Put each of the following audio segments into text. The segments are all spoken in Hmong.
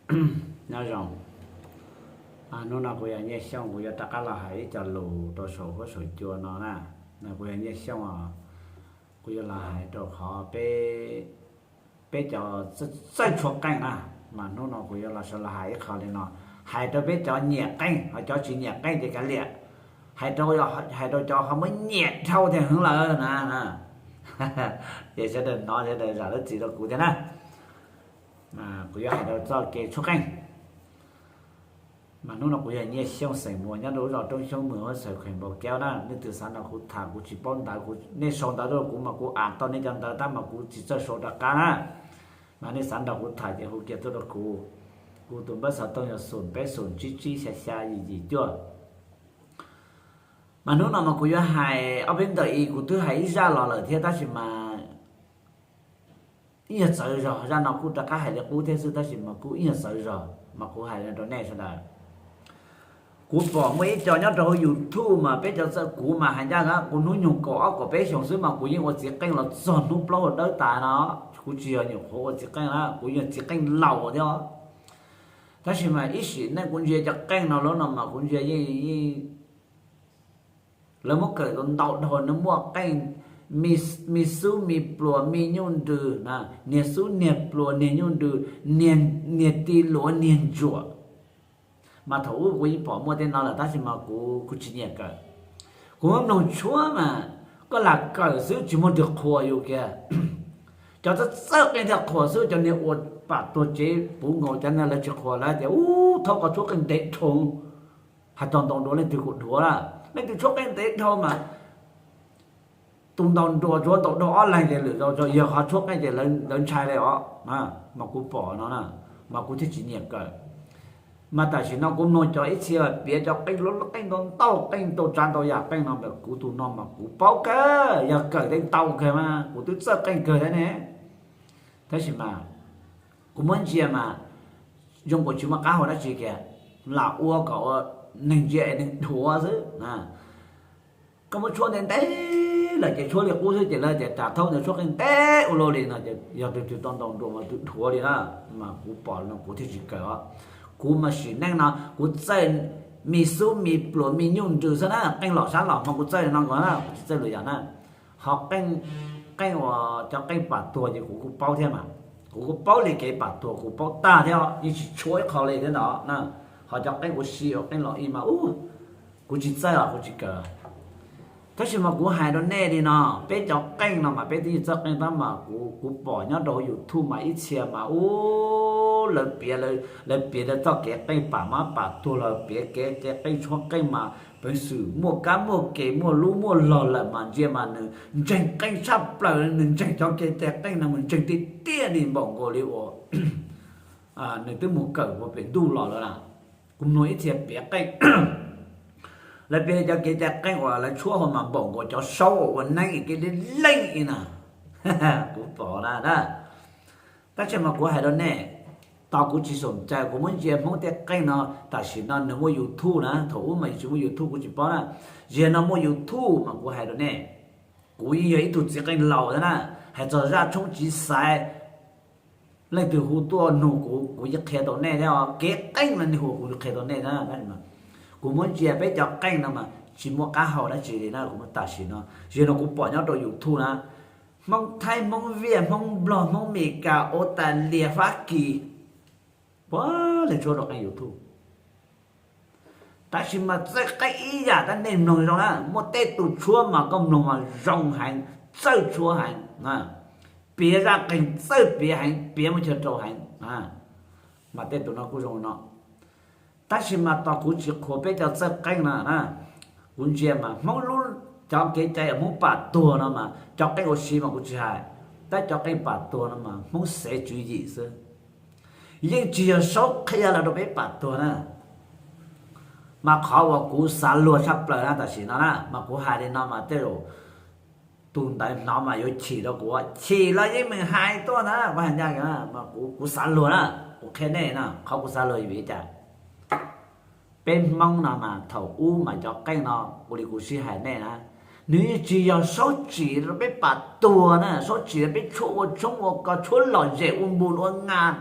Nyob zoo, hnub no kuv yog Nyiaj Xyooj, kuv yuav rov qab los hais ib co lus rau saum huab saum cua no na. No kuv yog Nyiaj Xyooj os, kuv yuav los hais rau qhov peb, peb cov txawj tshuab qeej na, mas hnub no kuv yuav los sawv los hais ib qho li no, hais rau peb cov nyiam qeej, ho cov tsis nyiam qeej ces kav liam, hais rau, hais rau cov ho muab nyiam dhau tiag heev lawm na. Ces sawv daws hnov sawv daws zam lub txim rau kuv thiab na. Kuv yuav hais rau txoj kev tshuab qeej. Mas hnub no kuv yog Nyiaj Xyooj xeem Muas nyob rau lub zos Roob Xyoob Mws Huab Xawm Kheem Npaus Kaub na. Nej twg xav nrog kuv tham kuv tsis paub ntawv, nej sau ntawv rau kuv mas kuv am tau nej cov ntawv tab mas kuv tsis txawj sau rov qab na. Mas nej xav nrog kuv tham ces hu kiag tuaj rau kuv. Kuv tus npawb xov tooj yog xoom peb xoom tsib tsib xya xya yim yim cuaj. Mas hnub no mas kuv yuav hais ob peb ntawm i, kuv twb hais ib zaj los lawm thiab tab sis mas ib nyuag txawv zog, zaj no kuj rov qab hais li qub thiab xwb tab sis mas kuj ib nyuag txawv zog mas kuv hais rau nej sawv daws. Kuv pom muaj ib co nyob rau hauv YouTube mas peb cov txawj, kuv mas hais ncaj na, kuv hnub nyoog kaum ob kaum peb xyoos xwb mas kuv yeej ua txiv qeej los txog hnub plaub hau dawb tas no. Kuv tsis yog nyuam qhuav ua txiv qeej na, kuv yog txiv qeej laus thiab. Tab sis mas ib sim neej kuv ntsia cov qeej no lawm no mas kuv ntsia yeej, yeej lawv muab kawm tau ntau dhau, nws muaj qeej me xub me pluas me nyuj nrws na, niag xub niag pluas niag nyuj nrws, niag ti luav niag ntsuam. Mas thaum ub kuv yeej pom muaj tej no lawm tab sis mas kuv, kuv tsis nyiam kawm. Kuv muab mloog tshuab mas koj lam kawm xwb tsis muaj twg qhuas yus kiag. Cov txawj txawj qeej thiaj qhuas xwb, cov niag ua pam tuag tsev puv nkaus cov no lawv tsis qhuas, lawv tias ub thaub koj tshuab qeej ntev dhau, hais txog ntau nruas leej twg kuj dhuav na. Leej twg tshuab qeej ntev dhau mas tus ntau nruas tsuav ntau dhau ob leeg ces lwm zaus yog qhov tshuab qeej ces lawv ntshai li os. Mas kuv pom no na, mas kuv thiaj tsis nyiam kawm. Mas tam sim no kuv mloog cov ib txhia piav cov qeej, qeej ntau ntau, qeej ntau tsav ntau yam qeej no mas kuv tus no mas kuv paub kawg, yog kawm tej ntau kawg mas kuv twb txawj qeej kawg thiab ne. Tab sis mas kuv muab ntsia mas zoo nkaus tsis muaj qab hau dab tsi kiag, lam ua kom ua neeg ntsia es neeg dhuav xwb. Koj muab tshuab ntev ntev lawm ces tshuab li qub xwb ces lawv tias tas thaub ntawd tshuab qeej ntev ua luaj li no ces yog tus twg tau ntau nruas mas tus dhuav li na. Mas kuv pom no kuv thiaj tsis kawm os. Kuv mas sim neej no kuv txawj me xub me pluas me nyuj nrws xwb na, qeej los sab los mas kuv txawj no nkaus na, kuv tsis txawj lwm yam na. Ho qeej, qeej uas cov qeej pam tuag ces kuv kuj paub thiab mas, kuv kuj paub li kev pam tuag kuv paub tag thiab, yeej tsis tshuav ib qho li thiab ntawd na. Ho cov qeej ua si ua qeej los i mas ub, kuv tsis txawj os, kuv tsis kawm. Tab sis mas kuv hais rau nej li no, peb cov qeej no mas peb twb tsis txawj qeej tab mas kuv, kuv pom nyob rau YouTube mas ib txhia mas ub, lawv piav, lawv piav lawv txoj kev qeej pam mab pam tuag los piav kev, kev qeej tshuab qeej mas peev xwm muaj kab muaj ke muaj lub muaj log lawm mas ntsia mas nws ntseeg qeej tshaj plaws, nws ntseeg cov kev cai qeej no mas ntseeg tiag tiag li npaum nkaus li uas nws twb mus kawm puag pem ntuj los lawm na. Kuv mloog ib txhia piav qeej, lawv piav cov kev cai qeej uas lawv tshuab hauv mas npaum nkaus cov saub uas ua neeb kev deb leej i na. Kuv pom na na. Tab sis mas kuv hais rau nej, tos kuv tsis xoom cai kuv muab ntsia Hmoob tej qeej no, tam sim no nws muaj YouTube na, thaum ub mas yus tsis muaj YouTube kuv tsis paub na. Zaum no muaj YouTube mas kuv hais rau nej, kuv yeej yog ib tug txiv qeej laus thiab na, hais txog zaj tshoob tsiv xaiv, leej twg hu tuaj nug kuv, kuv yeej qhia tau nej thiab os. Kev qeej mas nws hu kuv qhia tau nej na. Kuv muab ntsia peb cov qeej no mas tsis muaj qab hau dab tsi li na, kuv muab tam sim no, zaum no kuv pom nyob rau YouTube na, Hmoob Thaib, Hmoob Viaj, Hmoob Nplog, Hmoob Meskas, Australia, Fab Kis, puav leej tshuab rau qeej YouTube. Tab sis mas txawj qeej ib yam tab nej mloog zoo na, muaj tej tus tshuab mas koj mloog mas zoo heev, txawj tshuab heev, piav zaj qeej txawj piav heev, piav muaj chaw rau heev, mas tej tus no kuj zoo no. Tab sis mas tos kuv tsis qhuas peb cov txawj qeej no na, kuv ntsia mas Hmoob lub, cov kev cai Hmoob pam tuag no mas cov qeej ua si mas kuv tsis hais, tab cov qeej pam tuag no mas Hmoob xev tswv yim xwb. Yeej tsis yog Saub qhia los rau peb pam tuag na. Mas qhov uas kuv xav luag tshaj plaws na tam sim no na mas kuv hais li no mas tej zaum tus ntawd hnov mas yuav chim rau kuv, chim los yeej meem hais tuaj na, kuv hais ncaj mas kuv, kuv xav luag na, kuv qhia nej na qhov kuv xav luag vim li cas. Peb Hmoob no mas thaum ub mas cov qeej no, ua li kuv sib hais nej na, nws yeej tsis yog Saub tsim rau peb pam tuag na, Saub tsim rau peb tshuab ua tshoob ua kos, tshuab lom zem ua npus ua nas,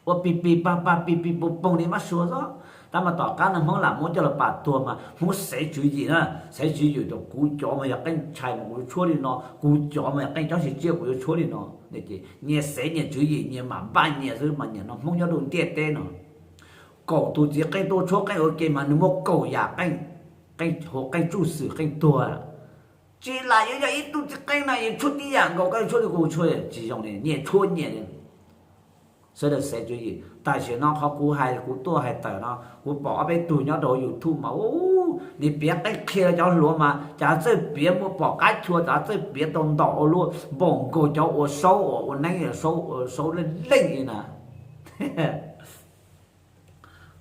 ua pig pig pag pag pig pig poog poog li mab sua xwb. Tab mas tom qab no Hmoob lam muab coj los pam tuag mas Hmoob xev tswv yim na, xev tswv yim tias kuv cov mas yog qeej tshais mas kuv yuav tshuab li no, kuv cov mas yog qeej cob tsis tsiaj kuv yuav tshuab li no. Nyias xev nyias tswv yim nyias mam npaj nyias xwb mas nim no Hmoob nyob rau ntiaj teb no kaum tus txiv qeej tuaj tshuab qeej ua ke mas nws muaj kaum yam qeej, qeej tsuj xwm qeej tuag. Tsis lam yuav yog ib tug txiv qeej no yuav tshuab tib yam nkaus koj yuav tshuab li kuv tshuab, tsis zoo li, nyias tshuab nyias li. Sawv daws xev tswv yim. Tam sim no qhov kuv hais kuv tuaj hais tawm no kuv pom ob peb tug nyob rau YouTube mas ub, nws piav qeej qhia cov hluas mas cas txawj piav muaj pom qab chua, cas txawj piav tau ntau ua luaj npaum nkaus cov ua saub uas ua neeb saub leej leej li na.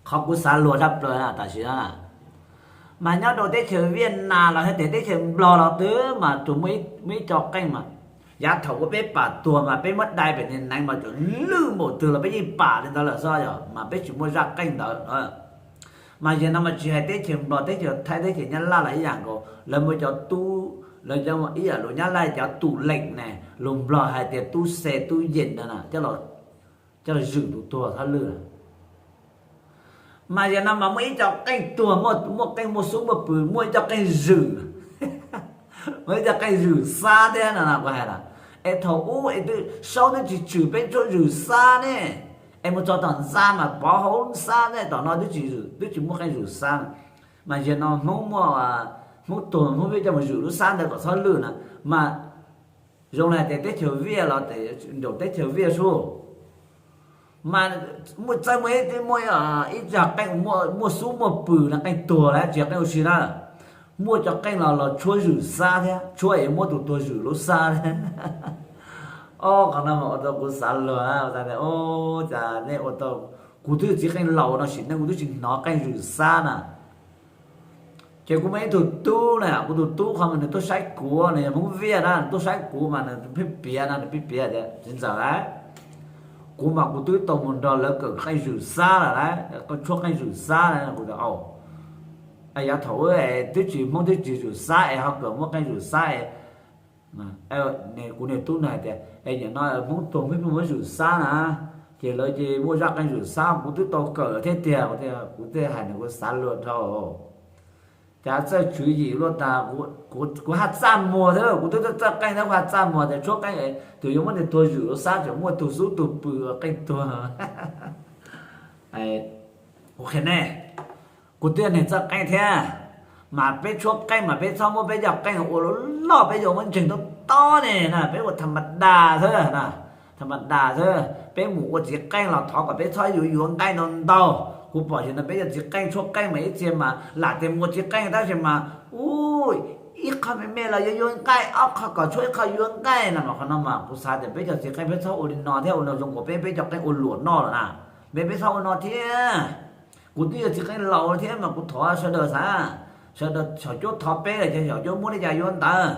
Qhov kuv xav luag tshaj plaws na tam sim no na, mas nyob rau teb chaws Viaj Nam los hais tias teb chaws Nplog los twb mas tsuas muaj ib co qeej mas, yav thaum ub peb pam tuag mas peb muab dai pem nees mas tsuas lwj npaum twg los peb yeej pam li ntawd lawm xwb yog mas peb tsis muaj zaj qeej ntawd. Mas yog no mas tsis hais teb chaws Nplog, teb chaws Thaib, teb chaws Nyab Laj los ib yam nkaus, lawv muaj cov tub, lawv cov ib yam lus Nyab Laj cov tủ lệnh ne, lus Nplog hais tias tub se tub yees no na, coj los zwm tus tuag thab lwj. Mas yog no mas muaj ib co qeej tuag, muaj qeej muaj xub muaj pwg, muaj ib co qeej zwm, muaj ib co qeej zwm xab thiab no kuv hais na. Es thaum ub es twb saub twb tsis tshwm peb tshuab zwm xab ne, es mus txog tom ntxa mas pov hauv xab ne, tom no twb tsis, twb tsis muaj qeej zwm xab na. Mas yog no Hmoob muaj, Hmoob tuag Hmoob peb coj mus zwm lub xab ntawd kom txhob lwj na. Mas zoo li hais tias teb chaws Viaj los tes nraum teb chaws Viaj sub, mas muaj txawj muaj ib, muaj ib zaj qeej muaj xub muaj pwg no, qeej tuag lawm tsis yog qeej ua si na. Muaj cov qeej los los tshuab zwm xab thiab, tshuab es muab tus tuag zwm lub xab thiab. Ob qhov no mas ua rau kuv xav luag, cas nej ua tau, kuv twb yog txiv qeej laus no sim neej kuv twb tsis hnov qeej zwm xab na. Ces kuv muaj ib tug tub na, kuv tus tub qhov mas nws tuaj saib kuv, nws yog Hmoob Viaj na, nws tuaj saib kuv mas nws pheej piav no, nws pheej piav tias txiv ntxawm lauj, kuv mas kuv twb tau mus nrog lawv kawm qeej zwm xab lawm lauj, tshuab qeej zwm xab lauj. Kuv tias, yav thaum ub twb tsis, Hmoob twb tsis zwm xab es ho kawm muab qeej zwm xab es. Kuv niag tub no hais tias, es nim no Hmoob tuag pheej muab zwm xab na, ces lawv ces muaj zaj qeej zwm xab kuv twb tau kawm thiab tiag. Kuv thiaj hais nws, kuv xav luag dhau, cas txawj tswv yim luaj tas. Kuv haj txaj muag thiab, kuv twb txawj qeej thiab kuv haj txaj muag tias tshuab qeej tus yuav muab nws tuag zwm lub xab tseem muaj tus xub tus pwg qeej tuag. Kuv qhia nej, kuv twb yog neeg txawj qeej thiab, mas peb tshuab qeej mas peb txhob muab peb cov qeej ua loj loj, peb yuav muab ntseeg tob tob ne na, peb ua tham ma das xwb na, tham ma das xwb. Peb mus ua txiv qeej los thov kom peb txhob yuav yuav nqaij ntau ntau. Kuv pom tias no peb cov txiv qeej tshuab qeej mas ib txhia mas lam tias mus ua txiv qeej tab sis mas, ub, ib qho me me los yuav yuav nqaij, ob qho kom tshuab ib qho yuav nqaij no mas, qhov no mas kuv xav tias peb cov txiv qeej peb txhob ua li no thiab, ua no zoo nkaus peb, peb cov qeej ua luam noj lawm na. Peb, peb txhob ua no thiab. Kuv twb yog txiv qeej laus thiab mas kuv thov sawv daws xav, sawv daws xyom cuab thov peb lawm ces xyom cuab muab li cas yuav ntawd.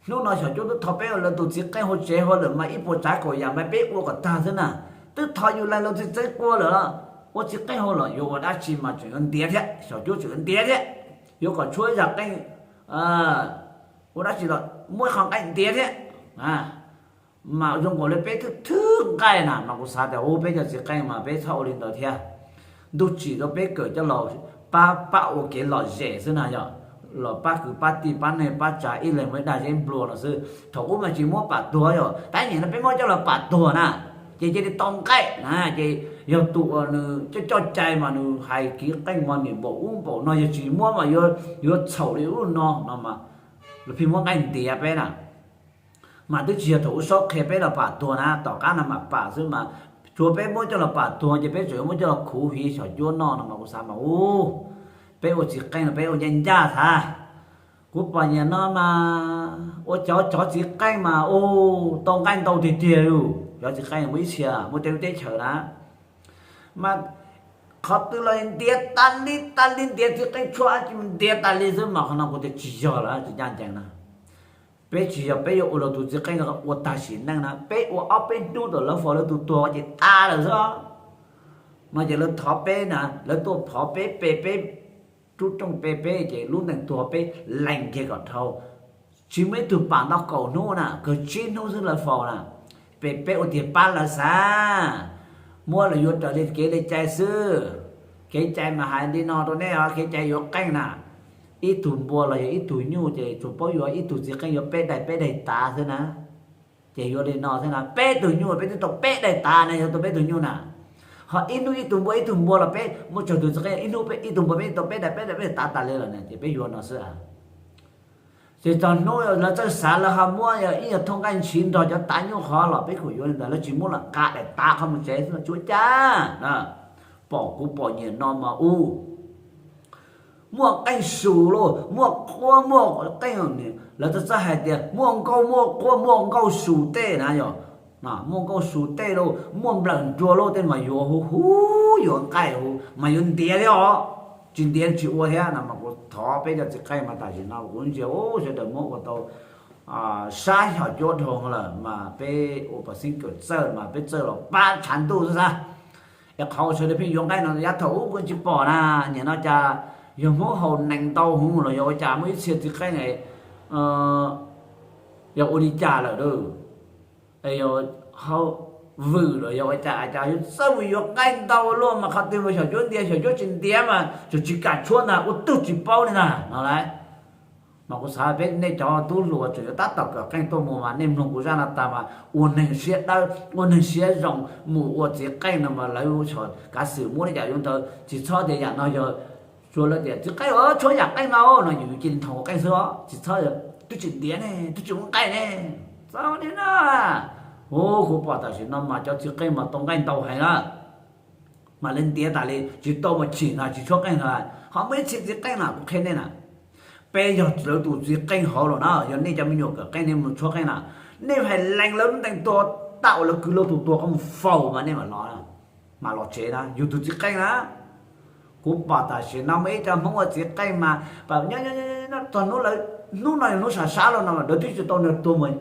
Hnub no xyom cuab twb thov peb ua lawv tus txiv qeej hauv tsev hauv lawm mas ib puas tsav kaum yam mas peb ua kom tag xwb na. Twb thov yus lawv txiv txeeb qua lawm los ua txiv qeej hauv los yuav ua dab tsi mas tseem yuav ntiav thiab, xyom cuab tseem yuav ntiav thiab. Yuav kom tshuab ib zaj qeej ua dab tsi los muab ib qho nqaij ntiav thiab. Mas zoo nkaus li peb thwj thwj nqaij na, mas kuv xav tias ub, peb cov txiv qeej mas peb txhob ua li ntawd thiab. Ntuj tsim rau peb kawm coj los pab, pab ua kev lom zem xwb na yom, los pab kwv pab tij pab neej pab tsa ib leeg mus ib dag zeb nplua no xwb. Thaum ub mas tsis muab pam tuag yom, tab nim no peb muab coj los pam tuag na, ces cia li tau nqaij na, ces yog tus uas nws coj coj cai mas nws hais kev qeej mas nim npaum ub npaum no, yog tsis muab mas yuav txhaum li ub no no mas lawv pheej muab nqaij ntiav peb na. Mas twb tsis yog thaum ub Saub qhia peb los pam tuag na, tom qab no mam pam xwb mas, tsuas peb muab coj los pam tuag ces peb tseem yuav muab coj los khuv hiv xyom cuab noj no mas kuv xav mas ub, peb ua txiv qeej los peb ua ncaj ncaj xav. Kuv pom niam no mas ua cov, cov txiv qeej mas ub, tau nqaij ntau tiag tiag li, cov txiv qeej muaj ib txhia muaj tej lub teb chaws na. Mas qhov twg los ntiav tas li tas li, ntiav txiv qeej tshuab dab tsi ntiav tas li xwb mas qhov no kuv tias tsis yog lawm, tsis ncaj ncees na. Peb tsis yog peb yuav ua luag tus txiv qeej ua tag sim neej na, peb ua ob peb hnub thaum lawv faus lawv tus tuag ces tas lawm xwb. No ces lawv thov peb na, lawv tuaj phov peb, pe peb, rub rooj pe peb ces lub neej tuag peb lees kiag kom dhau. Tsis muaj ib tug pam ntau kaum hnub na, kawg tsib hnub xwb lawv faus na. Pe peb ua tiag pab lawv xav. Muab los yuav raws li kev li cai xwb. Kev cai mas hais li no rau nej os, kev cai yuav qeej na, ib tug npua los yog ib tug nyuj ces tsuas paub yuav ib tug txiv qeej yuav peb daim peb daim tav xwb na. Ces yuav li no xwb na, peb tug nyuj peb twb tau peb daim tav na, yuav tau peb tug nyuj na. Ho ib hnub ib tug npua, ib tug npua los peb muab tsawg tus txiv qeej, ib hnub ib tug npua peb tau peb daim peb daim peb daim tav tas li lawm na, ces peb yuav no xwb. Ces txog hnub lawv txawj xav, lawv ho muab yog ib nyuag thooj nqaij ntshiv nrog cov tav nyuj qhov los peb kuj yuav li ntawd, lawv tsis muab los qa daim tav qhov mus tsev xwb tsuav cas. Pom kuv pom nyiam no mas u, muaj qeej su lauj, muaj quab muaj qeej, lawv txawj txawj hais tias muaj nkauj muaj quab muaj nkauj su tej na yog, muaj nkauj su tej lauj, muaj nplawm nruas lauj tej mas yuav huv huv yuav nqaij huv mas yuav ntiav thiab os. Tsis ntiav tsis ua thiab no mas kuv thov peb cov txiv qeej mas tam sim no kuv ntsia sawv daws muab ua tau sab xyom cuab dhau lawm mas peb ua pas xeeb kawm txawj mas peb txawj los pab tshav ntuj xwb xav. Es qhov uas sawv daws pheej yuav nqaij no yav thaum ub kuv tsis pom na, nim no cas yog Hmoob haus nees ntau heev los yog ua cas muaj ib txhia txiv qeej yog ua li cas lawm, yog haus vwm los yog ua cas cas yuav txawj mus yuav nqaij ntau luaj mas qhov twg mas xyom cuab ntiav xyom cuab tsis ntiav mas tseem tsis kam tshuab ntag, ua twg tsis paub li ntag no lauj. Mas kuv xav peb nej cov tub hluas tseem yuav tab tom kawm qeej tuaj mus mas nej mloog kuv zaj no tas mas ua neeg siab dawb ua neeg siab zoo mus ua txiv qeej no mas lawv kav xwm muab li cas yuav ntawd, tsis txhob tias yam no yog tsuas lawv tias txiv qeej tshuab yam qeej no no yus cia li nthos qeej xwb os, tsis txhob twb tsis ntiav ne, twb tsis ua nqaij ne, txhob li na. Hu kuv pom tam sim no mas cov txiv qeej mas tau nqaij ntau heev na, mas lawv ntiav tas li tsis tau mas chim no tsis tshuab qeej no. Ho muaj ib txhia txiv qeej na kuv qhia nej na, peb yog lawv tus txiv qeej hauv los na, yog nej cov me nyuam kawm qeej nej mus tshuab qeej na, nej hais lees lawv lub ntees tuag tag uas lawv kwv lawv tus tuag qhov mus faus mas nej mam los, mam los tsev na, yus tus txiv qeej na. Kuv pom tam sim no muaj ib co Hmoob ua txiv qeej mas txog hnub no yog hnub sam sab los no mas lawv twb tsis tau nws tuag mus.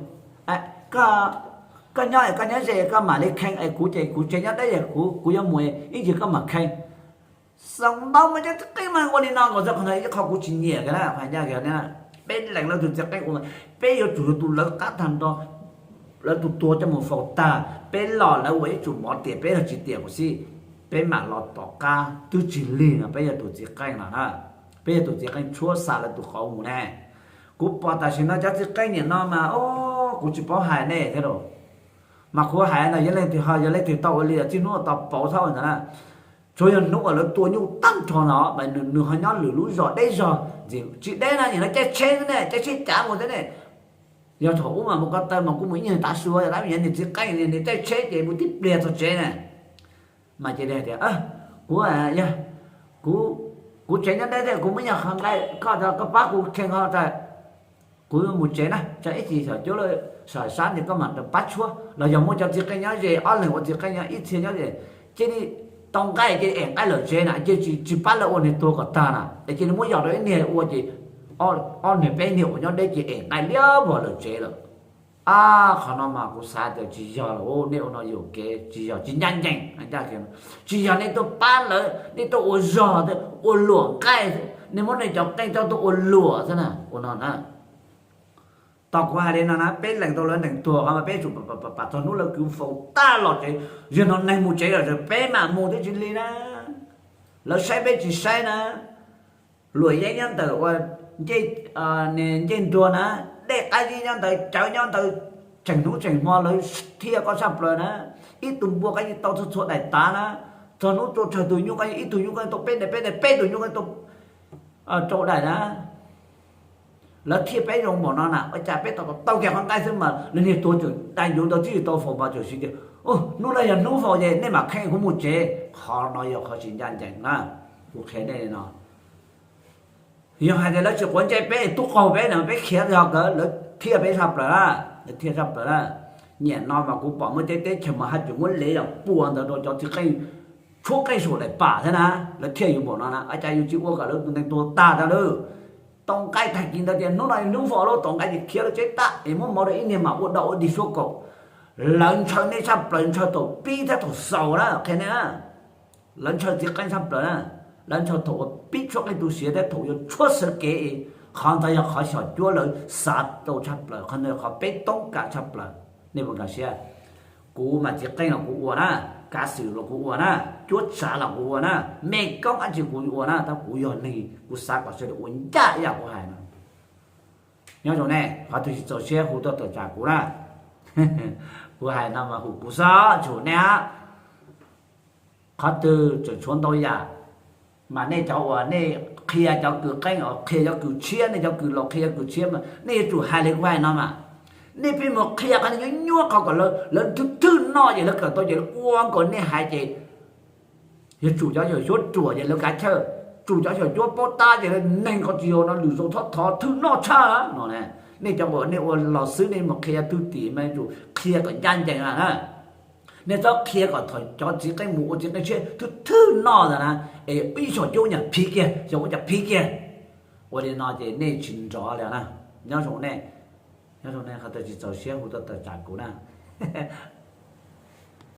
Koj nyob es koj nyob ze koj mam li khee es kuv ces kuv tsev nyob deb es kuv yuav mus ib ntsis koj mam khee. Xaus ntau mas cov txiv qeej mas ua li no nkaus xwb, qhov no ib qho kuv tsis nyiam kiag na, peb lees lawv tus txiv qeej ua, peb yuav tsum yog tus lawv qab tag nrho, lawv tus tuag coj mus faus tag peb los lawv ua ib tsum mov tiam peb los tsis tiam kuv xij, peb mam los tom qab twb tsis lig no peb yog tus txiv qeej no na, peb yog tus txiv qeej tshuab xa lawv tus qauv mus ne. Kuv pom tam sim no cov txiv qeej nim no mas o, kuv tsis paub hais nej thiab los, mas kuv hais no yog leej twg ho yog leej twg tau ua li txij hnub tau pauv txhob ua ntawd na. Tsuas yog hnub uas lawv tua nyuj tag nrho no mas nws ho nyob lwm lub zos deb zog ntxiv, tsis deb na, nim no caij tsheb xwb ne, caij tsheb cav mus xwb ne. Yog thaum ub mas mus ko taw mas kuj mus ib nyuag tav su, yog tab sis niag txiv qeej niag caij tsheb ces mus tib pliag txog tsev na. Mas cia li hais tias, kuv, yog, kuv, kuv tsev nyob deb thiab kuv muab nyuag qhov nqaij koj, koj pab kuv khee qhov, kuv mus tsev na, tsam ib chim xyom cuab lawm sam sab ntawd koj mam pab tshuab, los yog muaj cov txiv qeej nyob ze ob leeg ua txiv qeej nyob ib txhia nyob ze, cia li tau nqaij cia li ev nqaij lawm tsev na, cia li tsis pab lawv ua niag tuag kom tag na, es cia li muab yos rau ib niag ua ces ob niag peb niag uas nyob deb ces ev nqaij liab vog lawm tsev lawm. Ab, qhov no mas kuv xav tias tsis yog lawm, nej ua no yuam kev tsis yog, tsis ncaj ncees, tsis yog nej tuaj pab lawv, nej tuaj ua zog, ua luam nqaij, nej muab nej cov qeej coj tuaj ua luam xwb na, ua no na. Tos kuv hais li no na, peb lees tau lawv ntees tuag qhov mas peb tsum pam txog hnub lawv kwv faus tag los tsev, yog no neeg mus tsev lawm peb mam mus twb tsis lig na. Lawv saib peb tsis saib na. Luam yeeb nyob ntawm ua ncej nruas na, dej qab zib nyob ntawd, cawv nyob ntawd, tseem hnub tseem hmo lawv thiaj koj tshaj plaws na. Ib tug npua koj yeej tau txhua txhua daim tav na. Txog hnub tua tsawg tus nyuj koj yeej ib tug nyuj koj yeej tau peb daim, peb daim, peb tus nyuj koj yeej tau rau daim na. Lawv thiaj peb zoo npaum no na, ua cas peb tau tau kiag qhov nqaij xwb mas lawv niag tuag tseem dai ncuv ntawd twb tsis tau faus mas tseem siv tias hnub no yog hnub faus ces nej mam kheej kuv mus tsev. Qhov no yog qhov tsis ncaj ncees na. Kuv qhia nej li no, yog hais tias lawv tsis quav ntsej peb tub qaug peb na, peb khiav zog kawg lawv thiaj peb tshaj plaws na, lawv thiaj tshaj plaws na. Nim no mas kuv pom muaj tej teb chaws mas haj tseem muab lev los pua ntawd rau cov txiv qeej, tshuab qeej saum daim pam thiab na, lawv thiaj yuav npaum no na, ua cas yus tsis ua kom lawv tus neeg tuag tag tag lawm. Tau nqaij tag kis ntawd tias hnub no hnub faus lawm, tau nqaij ces khiav lawm tsev tag es muab mov rau ib niag mam ua dog ua dig suab kaum. Lawv ntshaw nej tshaj plaws, ntshaw thaum pib thiab thaum xaus na, qhia nej na. Lawv ntshaw txiv qeej tshaj plaws na. Lawv ntshaw thaum uas pib tshuab qeej tu siav thiab thaum yuav tshuab xav kev, qhov ntawd yog qhov xyom cuab lawv xav tau tshaj plaws, qhov ntawd yog qhov peb toob kam tshaj plaws. Nej puas nkag siab? Kuv mas txiv qeej los kuv ua na. kav xwm los kuv ua na, cuab tsav los kuv ua na, me koob dab tsi kuv ua na, tab kuv yog neeg kuv xav kom sawv daws ua ncaj ib yam kuv hais no. Nyob zoo nej, qhov twg tsis txaus siab hu tuaj tawm tsam kuv na. Kuv hais no mas hu kuv xwb, tsis hu nej. Qhov twg tseem tshuav ntau yam, mas nej cov uas nej qhia cov kws qeej, qhia cov kws tshiab, nej cov kws laus qhia cov kws tshiab mas nej yuav tsum hais li kuv hais no mas. Nej pheej mus qhia qhov nyuaj nyuaj qhov kom lawv thwj thwj noj ces lawv kawm tau ces ua nkaus nej hais ces yuav tsum cov xyom xyuab ruam ces lawv kav chawj, tsum cov xyom xyuab paub tab ces lawv neeg qhov tsis yog no lwm zaus thov thov thwj noj tshaj no. Nej cov uas nej ua los xwb nej mus qhia thwj tim mas yuav tsum qhia kom ncaj ncees na. Nej txhob qhia kom thaum cov txiv qeej mus ua txiv qeej tshiab thwj thwj noj ntag na, es ib xyom cuab nyam phiv kiag, xyom ua cas phiv kiag. Ua li no ces nej tsis nrov li na. Nyob zoo nej, nyob zoo nej, qhov twg tsis txaus siab hu tuaj tawm tsam kuv na.